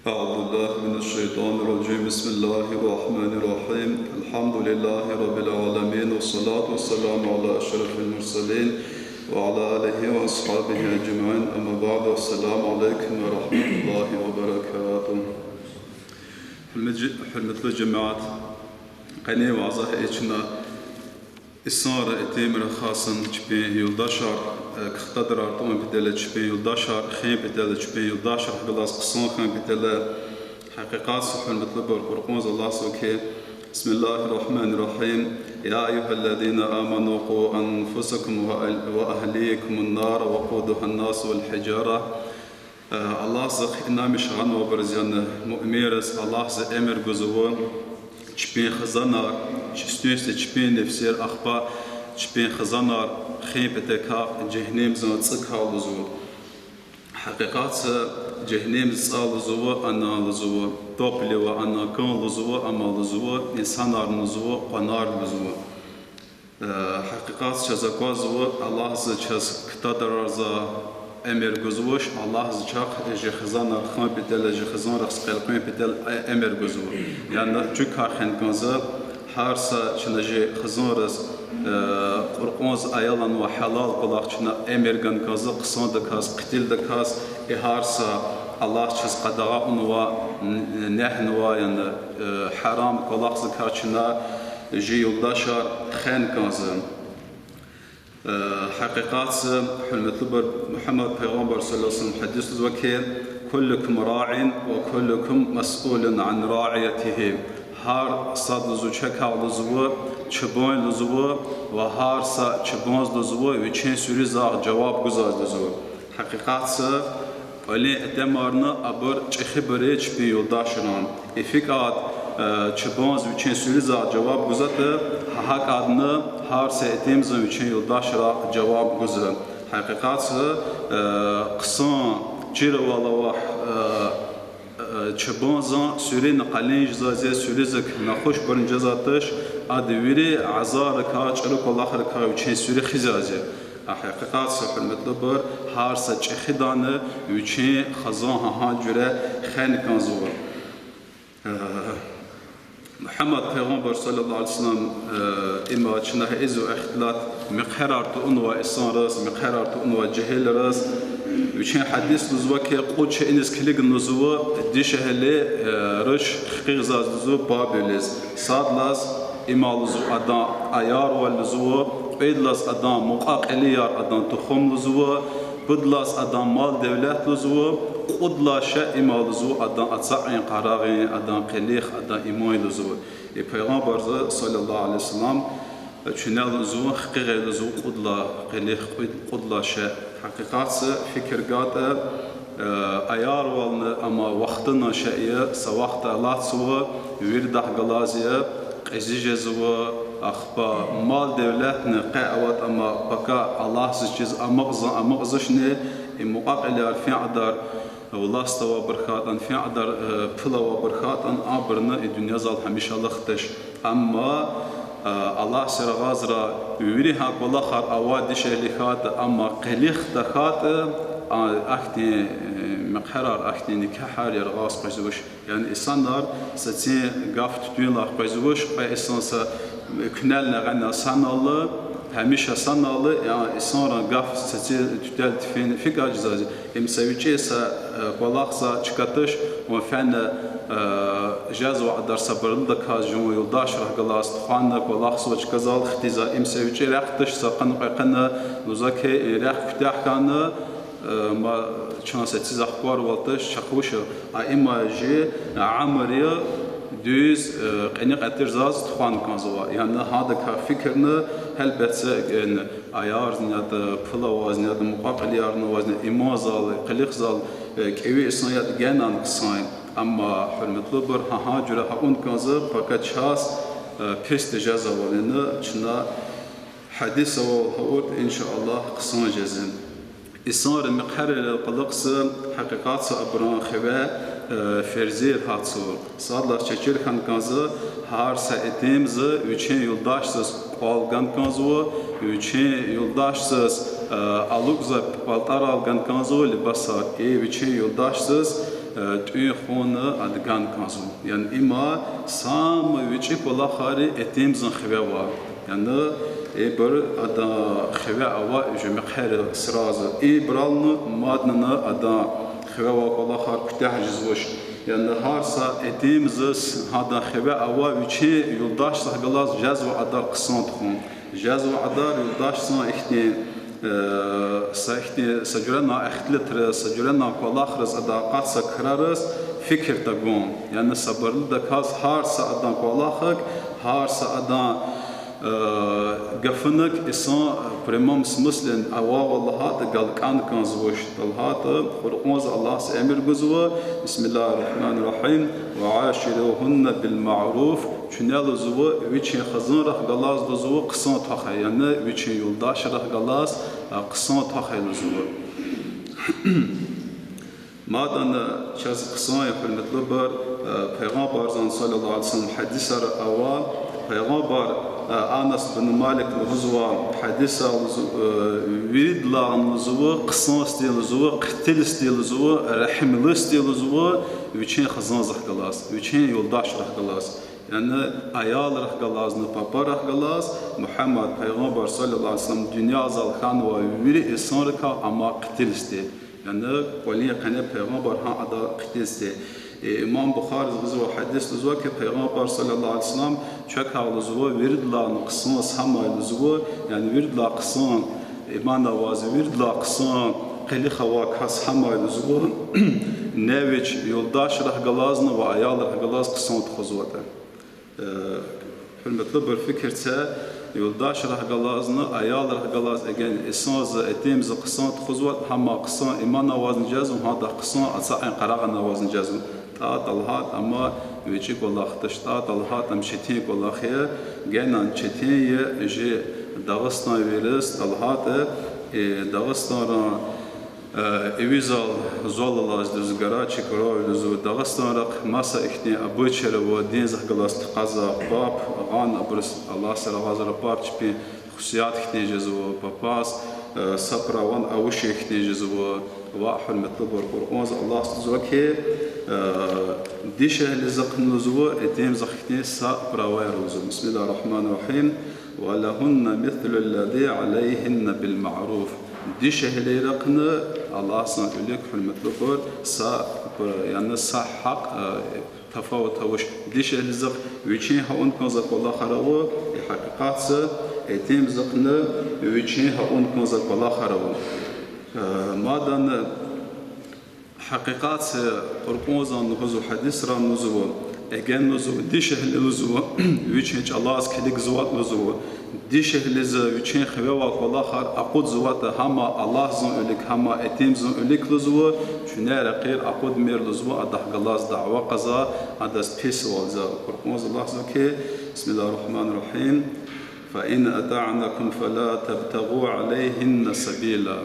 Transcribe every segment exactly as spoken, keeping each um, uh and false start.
أعوذ بالله من الشيطان الرجيم. بسم الله الرحمن الرحيم. الحمد لله رب العالمين، والصلاة والسلام على أشرف المرسلين وعلى آله وأصحابه أجمعين. أما بعد، السلام عليكم ورحمة الله وبركاته. Гьуьрметлу жемят, къенин вязда гьа и чна инсанри, итимри хасан чпин юлдашар, э, кхтадарар тун патал, чпин юлдашар хин патал, чпин юлдашрихъ галаз хъсан хьун патал. Гьакъикъатса, гьуьрметлубур, Къуръанза Аллагьза ки: بسم الله الرحمن الرحيم. يا أيها الذين آمنوا قوا أنفسكم وأهل-، وأهليكم نارا وقودها الناس والحجارة. Э, Аллагьзахъ инанмиш гъанвайбуруз, яни муъминриз Аллагьза эмир гузва, чпин хизанар, чи-, чпин нефсер, ахпа чпин хизанар хин патал жегьеннемдин цӀукай лугьузва. Гьакъикъатса, жегьеннемдин цӀай лугьузва ана, лугьузва, топливо ана, кун лугьузва, амма лугьузва, инсанарни лугьузва, къванерни лугьузва. Э, гьакъикъатса чаз аквазва, Аллагьза чаз кхтадарарза эмир гузвач, Аллагьза чахъ чи хизанар хин патал, чи хизанрихъ къел къвин патал э-, эмир гузва. Яни чуькай хвена кӀанзава, гьар са чна чи хизанриз, э, Къуръанза аялнава гьалал кӀвалах чна эмир гана кӀанзава, хъсандаказ, хъуьтуьлдаказ, и гьар са Аллагьза чаз къадагъа авунвай, н-, негьнавай, яни, э, гьарам кӀвалахзакай чна чи юлдашар хвена кӀанзава. Э, гьакъикъатса, гьуьрметлубур, Мугьаммад пайгъамбар صلى الله عليه وسلم гьадисда лугьузва ки: كلكم راع وكلكم مسؤول عن رعيته. Гьар сад лугьузва чакай лугьузва, чубан лугьузва, ва гьар са чубанза лугьузва вичин суьруьдихъ жаваб гузвайди лугьузва. Гьакъикъатса, кӀвалин итимарни абур чӀехибур я чпин юлдашрин. ИфикӀад, э, чубанза вичин суьруьдихъ жаваб гузватӀа, гьа-, гьакӀадни гьар са итимзани вичин юлдашрихъ жаваб гузва. Гьакъикъатса, э, хъсан чирвал авай, э, э, чубанзан суьруьни къалин жезвайди я, суьруьдик нахушбурни жезвайди туш, ада вири азаррикай, чӀуру кӀвалахрикай вичин суьруь хуьзвайди я. Гьакъикъатса, гьуьрметлубур, гьар са чӀехидани вичин хизан гьа-, гьа жуьре хвена кӀанзава. Э, Мугьаммад пайгъамбар صلى الله عليه وسلم, э, има чна ийизва ихтилат, мехъерар тавунвай инсанриз, мехъерар тавунвай жегьилриз. Вичин гьадисда лугьузва ки, кьуд шейиниз килигна лугьузва дишегьли, э, руш хкизва лугьузва паб вилиз. Сад лагьайди има лугьузва адан аярвал лугьузва, кьвед лагьайди адан мукьва-кьилияр, адан тухум лугьузва, пуд лагьайди адан мал-девлет лугьузва, кьуд лагьай шей има лугьузва адан ацукьун-къарагъун, адан къилих, адан иман лугьузва. И пайгъамбарди صلى الله عليه وسلم чуьне лугьузва, хкиз лугьузва кьуд лагьай къилих, кьуд, кьуд лагьай шей. Гьакъикъатса, фикир гайитӀа, э, аярвални ам вахтунин шей я, са вахт алатзава, виридахъ галаз я, кьезиз жезва, ахпа мал-девлетни къе аватӀа, амма пака Аллагьзаз чиз амукьзан, амукьзавачни, и мукьва-кьилияр фин кьадар, власть авайбур хьайитӀани, фин кьадар, э, пул авайбур хьайитӀани, абурни и дуьньязал гьамишалугъ туш. Амма, э, Аллагьза рагъазра вири гьа кӀвалахар авай дишегьли хьайитӀа, амма къилих тахьайтӀа, а, ахьтин, э, мехъерар, ахьтин никягьар яргъаз къвезвач. Яни инсанар сацин гаф-туьтуьнлай къвезвач, кьве инсан са куьнелни гъенел санал, гьамиша санал, яни инсанрин гаф сацин туьтуьл тефин фикӀа жезва. Им са вичӀи са, э, кӀвалахза чка туш, вун фена, э, жезва кьадар сабурлудаказ жуван юлдашрихъ галаз тухвана, кӀвалахзава чказал хтизва. Им са вичӀи рехъ туш, са къин-кьве къин лугьузва ки, э, рехъ куьтягь хьана, э, ма чан сецизахъ кварвал туш, чахъ вуч я, а има чи уьмуьр я, дуьз, э, кьиникь атирзаз тухвана кӀанзава. Яни гьадакай фикирна, гьелбетда, э, аярзни ятӀа, пул авазни ятӀа, мукьва-кьилиярни авазни, иманзал, къилихзал, э, кӀеви инсан ятӀа генани хъсан я. Амма, гьуьрметлубур, гьа-, гьа жуьре гьа авун кӀанзава, пака чаз, э, пис тежезавални чна гьадисдал гъавурда, إن شاء الله, хъсан жезва. Инсанри мехъерарал къулухъ са, гьакъикъатса абурун хиве, э, ферзер гьатзава. Сад лагьайди чаз чир хьана кӀанзава, гьар са итимди вичин юлдашдиз кӀвал гана кӀанзава, вичин юлдашдиз, э, алукӀзавай палтарал гана кӀанзава, либасар, и вичин юлдашдиз э, тӀуьн-хъунни ада гана кӀанзава. Яни има сама вичӀи кӀвалахар я этемзан хиве ава. Яни ибур адан хиве ава жемихъери сразу. Ибурални маднана адан хиве авай кӀвалахар куьтягь жезвач. Яни гьар са этемзаз гьадан хиве ава вичин юлдашзахъ галаз жезва адар хъсан тухун. Жезва адар юлдашзан ихьтин, э, са ихьтин, са жуьрена ихтилатра, са жуьрена кӀвалахраз ада акъатзавай крараз фикир тагун. Яни сабурлудаказ гьар са адан кӀвалахак, гьар са адан, э, гафуник инсан, э, прямом смысле авайвал лагьайтӀа галкӀана кӀанзавач. ТӀа лагьайтӀа Къуръанза Аллагьза эмир гузва: بسم الله الرحمن الرحيم، وعاشروهن بالمعروف. Чуьне лугьузва вичин хизанрихъ галаз лугьузва хъсан твахай, яни вичин юлдашрихъ галаз, а, хъсан твахай лугьузва. Мадни чаз хъсан я, гьуьрметлубур, а, Пайгъамбарзан صلى الله عليه وسلم гьадисар ава, Пайгъамбар, а, Анас бин Малик лугьузва гьадисар лугьуз-, а, виридалайни лугьузва хъсандин лугьузва, хъуьтуьлдин лугьузва, регьимлудин лугьузва вичин хизанзахъ галаз, вичин юлдашрихъ галаз. Яни аялрихъ галазни папарихъ галаз Мугьаммад Пайгъамбар صلى الله عليه وسلم дуьньязал хьанвай вири инсанрикай ам хъуьтуьлдин. Яни кӀвалин къене Пайгъамбар гьа адан хъуьтуьлдин. Э, имам Бухариз гъизва гьадис лугьузва хьи, Пайгъамбар صلى الله عليه وسلم чакай лугьузва виридалайни хъсан гьам я лугьузва, яни виридалай хъсан, иман аваз, виридалай хъсан къилих авай кас гьам я лугьузва, не вич юлдашрихъ галазни ва аялрихъ галаз хъсан тухузватӀа. Э, гьуьрметлубур, фикир це, юлдашрихъ галазни аялрихъ галаз эгер инсанза, этемза хъсан тухузватӀа, гьам хъсан иман авазни жезва, гьадахъ хъсан ацукьун къарагъун авазни жезва. ТӀа, тӀа лагьайтӀа ам вичӀи кӀвалах туш, тӀа, тӀа лагьайтӀа ам четин кӀвалах я, генани четин я жи дагъустанвийриз, тӀа лагьайтӀа, э, Дагъустанран, э, ивизал зул алаз лугьузва, горячий кровь лугьузва, Дагъустанрихъ маса ихьтин обычаяр ава, динзахъ галаз тухузвай паб, гъана абуруз Аллагьза рагъазра паб чпин хсуьят хьтин жезва, папаз, э, са правани авачир хьтин жезва. Ва, гьуьрметлубур, Къуръанза Аллагьза лугьузва хьи, э, дишегьлизахъни лугьузва этемзахъ хьтин са праваяр лугьузва. بسم الله الرحمن الرحيم، ولهن مثل الذي عليهن بالمعروف. Дишегьлийрихъни Аллагьзан вилик, гьуьрметлубур, са, яни са гьахъ, э, тафават авач. Дишегьлизахъ вичин гьа авун кӀанзавай кӀвалахар ава, и гьакъикъатза, этемзахъни вичин гьа авун кӀанзавай кӀвалахар ава. Э, мадни гьакъикъатза Къуръанзани лугьузва, гьадисрани лугьузва, эгер лугьузва дишегьли лугьузва вичин чӀалаз килигзаватӀа лугьузва, дишегьлизи вичин хиве авай кӀвалахар акъудзаватӀа, гьам Аллагьзан вилик, гьам этемзан вилик лугьузва, чуьне рекьер акъудмир лугьузва адахъ галаз дяве кьаза, адаз писвалза. Къуръанза Аллагьза лугьузва хьи, بسم الله الرحمن الرحيم، فإن أطعنكم فلا تبتغوا عليهن سبيلا.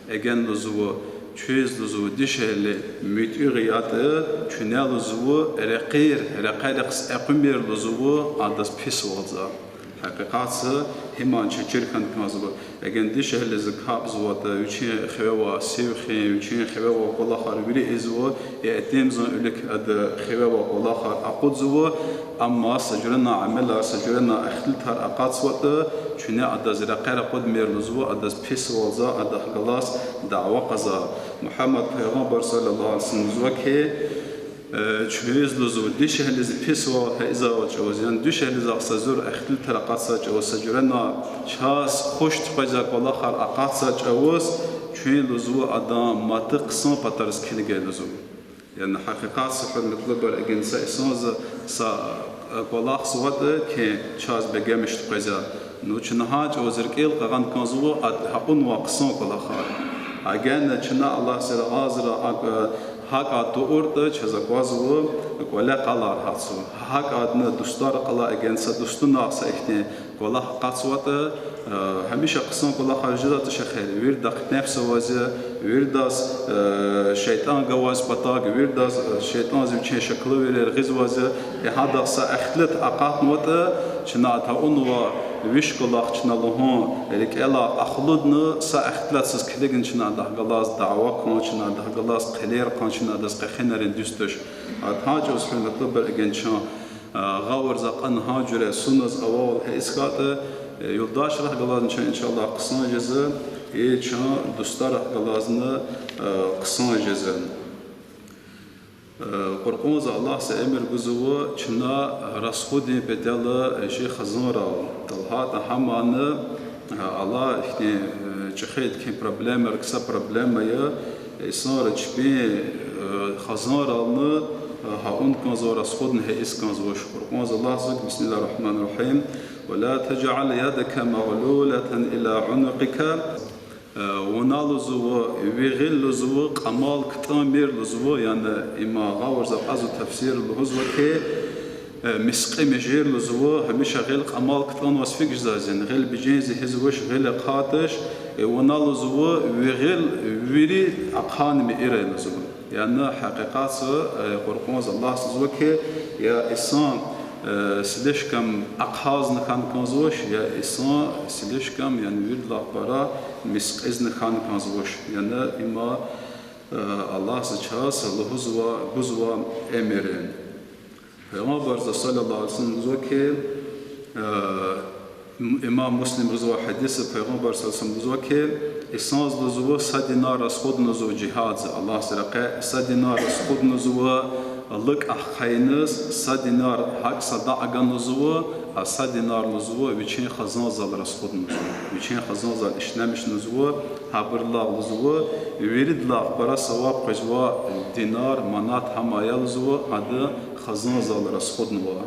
Эгер лугьузва, чуьз лугьузва дишегьли муьтӀуьгъ ятӀа, чуьне лугьузва рекьер, рекьерихъ экъуьмир лугьузва адаз писвалза. Гьакъикъатза гьамни чаз чир хьана кӀанзава. Эгер дишегьлизи капӀзаватӀа, вичин хиве авай сив-хин, вичин хиве авай кӀвалахар вири ийизва, и этемзан вилик ада хиве авай кӀвалахар акъудзава, амма са жуьрена амалар, са жуьрена ихтилатар акъатзаватӀа, чуьне адаз рекьер акъудмир лугьузва, адаз писвалза, адахъ галаз дяве кьаза. Мугьаммад Пайгъамбар صلى الله عليه وسلم лугьузва хьи, э, чуьз лугьузва дишегьлизи писвал гьа ийизвай чӀавуз, яни дишегьлизахъ са жуьре ихтилатар акъатзавай чӀавуз, са жуьрена чаз хуш тукӀвазвай кӀвалахар акъатзавай чӀавуз, чуьн лугьузва адан мад хъсан патариз килигай лугьузва. Яни гьакъикъатза, гьуьрметлубур, эгер са инсанза са, э, кӀвалахзаватӀа, кин чаз бегенмиш тукӀвазвай, ну, чна гьа чӀавуз рикӀел къагъана кӀанзава ада гьа авунвай хъсан кӀвалахар. Эгер чна Аллагьза рагъазра акӀ, э, гьакӀ тавуртӀа, чаз аквазва кӀвале къалар гьатзава. ГьакӀ ада дустар кьиле, эгер са дустунихъ са ихьтин кӀвалах акъатзаватӀа, э, гьамиша хъсан кӀвалахар жезватӀа, шейх, виридаз хъипсавазвай, виридаз, э, шейтӀан гваз патав, виридаз, э, шейтӀанза вичин шаклувилер гъизвазвай, э, гьадахъ са ихтилат акъатнаватӀа, чна ада авунвай виш кӀвалах чна лугьун рикӀелай ахлудна, са ихтилатсуз килигна чна адахъ галаз дяве кьун, чна адахъ галаз хъилер хъун, чна адаз къехинарин дуьз туш. Гьа чӀавуз, гьуьрметлубур, эгер чун, а, гъавурда акьван гьа жуьре сунназ авайвал гьа исятда, э, юлдашрихъ галазни чун, иншаллагь, хъсан жезва, и чун дустарихъ галазни, э, хъсан жезва. Э, Къуръанза Аллагьза эмир гузва чна расходдин патал жи хазанрал. ТалгьайтӀа гьамни, э, алай ихьтин, э, чӀехи хьтин проблемаяр, кса проблема я, инсанри чпин, э, хазанрални, э, гьа авун кӀанзава, расходни гьа ийиз кӀанзавач. Къуръанза Аллагьза: بسم الله الرحمن الرحيم، ولا تجعل يدك مغلولة إلى عنقك. Э, вуна лугьузва, ви гъил лугьузва, кьамал ктӀан мийир лугьузва, яни има гъавурда акьазва тафсир лугьузва хьи, э, мискьи мижер лугьузва, гьамиша гъил кьамал ктӀанваз фикӀ жезвайди я, гъил бижинзава, гьизвач, гъил ахъайдач, э, вуна лугьузва, ви гъил вири ахъайна мийир лугьузва. Яни гьакъикъатда, э, Къуръанза Аллагьза лугьузва хьи, я инсан, э, слишком ахъайна хьана кӀанзавач, я инсан слишком, яни виридалай пара мискьизна хьана кӀанзавач. Яни има, э, Аллагьза чаз лугьузва, гузва эмир. Пайгъамбарза صلى الله عليه وسلم лугьузва хьи, э, м-, имам Муслим гузва гьадис, Пайгъамбар صلى الله عليه وسلم лугьузва хьи, инсанза лугьузва са динар расходна лугьузва жигьадза, Аллагьза рекье, са динар расходна лугьузва лукӀ ахъайиз, са динар гьакӀ садакьа гана лугьузва, а са динар лугьузва вичин хазанзал расходна лугьузва, вичин хазанзал ишлемишна лугьузва, гьабурулай лугьузва, виридалай пара саваб къвезва динар, манат гьам я лугьузва, гьада хазанзал расходнава.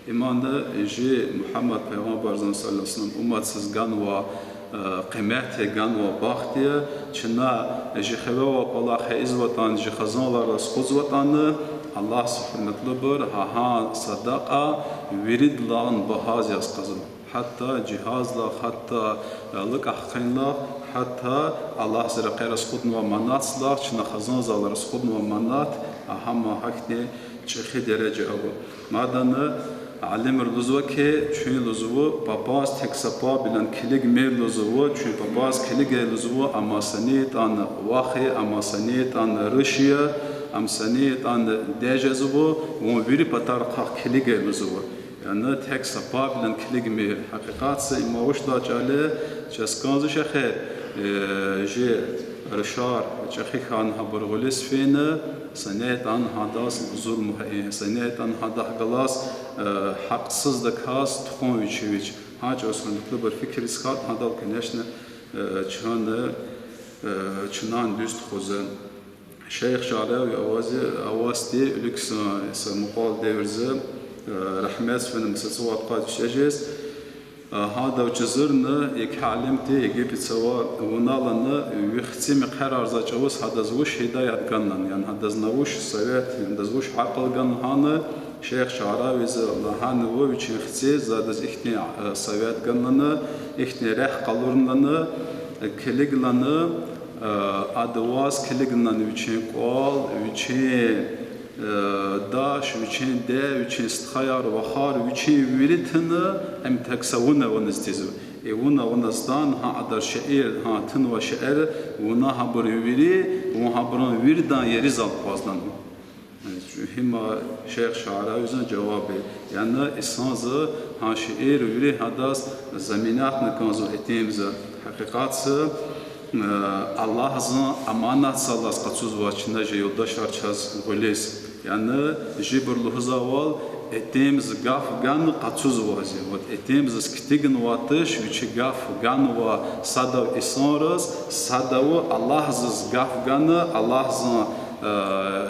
Имни жи Мугьаммад Пайгъамбарзан صلى الله عليه وسلم умматсаз ганва, э, къимет я, ганва бахт я, чна жи хиве авай кӀвалах гьа ийизватӀани, жи хазанлай расходзаватӀани, Аллагьза, гьуьрметлубур, гьа, гьа садакьа виридалай багьа яз кьазва. Гьатта жигьадзалай, гьатта, э, лукӀ ахъайнилай, гьатта Аллагьза рекье расходнавай манатдилай, чна хазанзал расходнавай манат, а, гьам гьахьтин чӀехи дережа ава. Мадни алимри лугьузва хьи, чун лугьузва папаз тек са пабилан килигмир лугьузва, чун папаз килигай лугьузва, ам са ни ятӀани вах я, ам са ни ятӀани руш я, ам са ни ятӀани деж жезва, вун вири патарихъай килигай лугьузва. Яни тек са пабилан килигмир. Гьакъикъатда има вуч лагьай чӀал я, чаз кӀанзавач эхир, э, жи рушар чӀехи хьана гьабур гъуьлуьз фена, са ни ятӀани гьадаз зулум гьа ийин, са ни ятӀани гьадахъ галаз, э, гьахъсуздаказ тухун вичи вич. Гьа чӀавуз, гьуьрметлубур, фикириз хьайитӀа гьадал, конечно, э, чна, э, чнани дуьз тухузва. Шейх Шаърави авазва, авазди, вилик са, са мукьвал девирзава, э, рагьметдиз фена, маса цӀувад-къад йис жез, э, гьада вичиз зурна, еке алимди, Египетзавай, вуна лана ви хци мехъерарзавай чӀавуз гьадаз вуч гьидаят гана лана, яни гьадаз на вуч совет, яни гьадаз вуч акьул гана лана, Шейх Шаъравиди лагьанва вичин хциз, за адаз ихьтин, э, совет гана лана, ихьтин рехъ къалурна лана, э, килиг лана, э, ада ваз килигна лана вичин кӀвал, вичин, э, даш, вичин де, вичин стхаяр, вахар, вичин вири туна, ам тек са вун авуниз тийизва. И вун авуниз тан, гьа адаз шейэр, гьа тунвай шейэр, вуна гьабур вири, вун гьабурун виридан ериз акъвазна лана. Гьим я Шейх Шаъравидин жаваб. Яни инсанди гьа шейэр вири гьадаз заменятна кӀанзава итимди. Гьакъикъатда, э, Аллагьдин аманатдилай къачузвач чна жи юлдашар чаз гъуьлуьз. Яни жибур лугьузвайвал, итимди гаф гана къачузвази. Вот итимдиз китигнавай туш, вичи гаф ганвай садав инсанриз, садав Аллагьдиз гаф гана, Аллагьдин, э,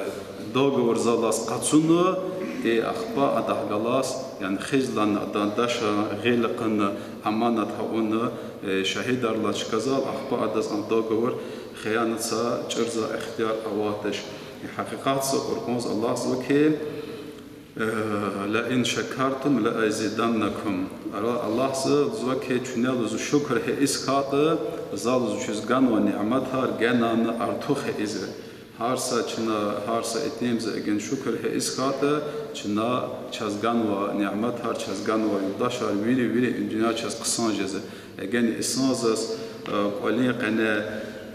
договордилай къачуна, и ахпа адахъ галаз, яни хизлана, адан дашан гъил хъувуна, аманат авуна, э, шагьидарилай чказал, ахпа адаз а договор хиянатдай чӀурзавай ихтияр авайди туш. Гьакъикъатда Къуръанда Аллагьза лугьузва хьи, э, لئن شكرتم لأزيدنكم. Ара Аллагьза лугьузва хьи, чуьне лугьузва шукур гьа ийиз хьайитӀа, за лугьузва чуьз ганвай ниъматар генани артух гьа ийизва. Гьар са чна, гьар са итимза эгер шукур гьа ийиз хьайитӀа, чна, чаз ганва няметар, чаз ганва юлдашар, вири, вири и дуьнья чаз хъсан жезва. Эгер инсанзаз, э, кӀвалин къене,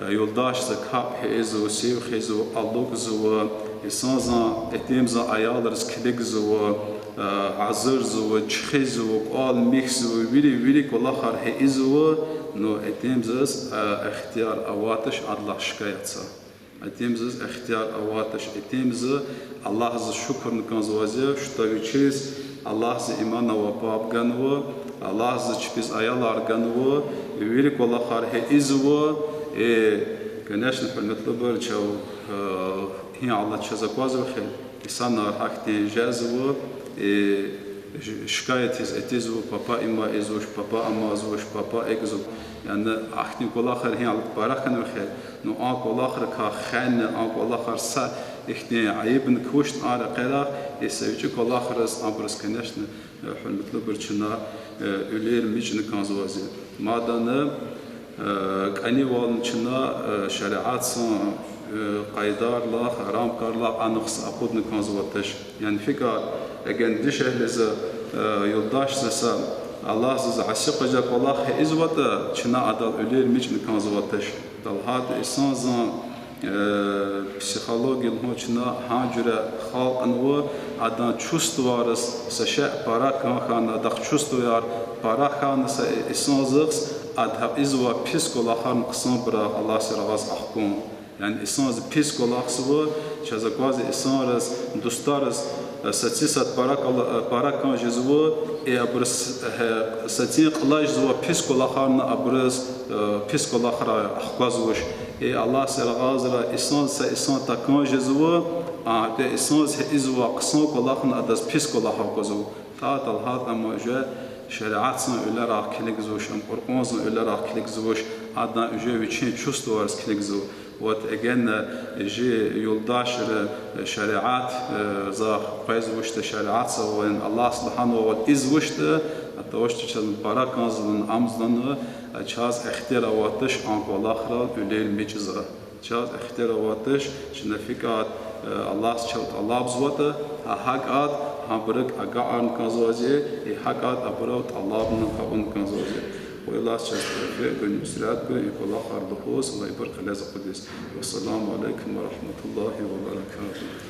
э, юлдашза капӀ гьа ийизва, сив хуьзва, алукӀзава, инсанзан, итимзан аялриз килигзава, э, гьазурзава, чуьхуьзва, кӀвал михьзава, вири, вири кӀвалахар гьа ийизва, ну, итимзаз, э, ихтияр аватач адалай шикаят це. Итимзаз ихтияр аватач, итимза Аллагьзаз шукурни кӀанзавайди я, шута вичиз Аллагьза иман ва паб ганва, Аллагьза чпиз аялар ганва, вири кӀвалахар гьа ийизва, э, конечно, гьуьрметлубур, чав, э, гьи гьалат чаз аквазва хьи, инсанар гьахьтин жезва, э, ж-, шикаят ийиз атӀизва, папа им ийизвач, папа амазавач, папа экӀзава. Яни ахьтин кӀвалахар гьи гьалат пара хьанва хьи, ну, а кӀвалахрикай хвена, а кӀвалахар са ихьтин айибни квачтӀа а рекьерай, и са вичӀи кӀвалахриз абуруз, конечно, э, гьуьрметлубур, чна, э, вилер мичӀни кӀанзавайди я. Мадни, э, кӀанивални чна, э, шариатдин, э, къайдайрилай, рамкайрилай анихъ са акъудни кӀанзаватач. Яни фикӀа, эгер дишегьлиза, э, юлдашза са Аллагьзаз аси къвезвай кӀвалах гьа ийизватӀа, чна адал вилер мичӀни кӀанзаватач. ТӀа лагьайтӀа инсанзан, э, психология лугьун чна гьа жуьре халкьнава, адан чувствайриз са шей пара кӀан хьана, адахъ чувствояр пара хьана са инсанзахъ, ада ийизвай пис кӀвалахарни хъсанбурал Аллагьди рагъаз ахкун. Яни инсанза пис кӀвалахзава, чаз аквазва инсанриз, дустариз, э, сад-сад пара кӀвала-, э, пара кӀан жезва, э, абуруз, э, сад-сад кьиле жезва пис кӀвалахарни абуруз, э, пис кӀвалахрай ахквазвач. Э, Аллагьди рагъазрай инсанза са инсан такӀан жезва, а, э, инсанза гьа ийизвай хъсан кӀвалахни адаз пис кӀвалах аквазва. ТӀа, тӀа лагьайтӀа, ам уже шариатдин вилерай килигзавач, ам Къуръандин вилерай килигзавач, адан уже вичин чувствайриз килигзава. Вот эгер жи юлдашри шариатдиз къвезвачтӀа, шариатдиз авайвал, Аллагьди лагьанвайвал ийизвачтӀа, атӀа вуч ятӀа чаз пара кӀанзавани, амзавани, чаз ихтияр аватач а кӀвалахрал вилер мичӀзавай. Чаз ихтияр аватач, чна фикӀа, э, Аллагьдивай чав тӀалабзаватӀа, а гьакӀ ятӀа гьабуру агакьарни кӀанзавайди я, и гьакӀ ятӀа абурал тӀалабни авун кӀанзавайди я. Къуй Аллагьди чаз тавфикь гуй, нусрат гуй и кӀвалахар лугьуз ва ибур кьилиз акъудиз. Вассаламу алейкум ва рахматуллагьи ва баракатугь.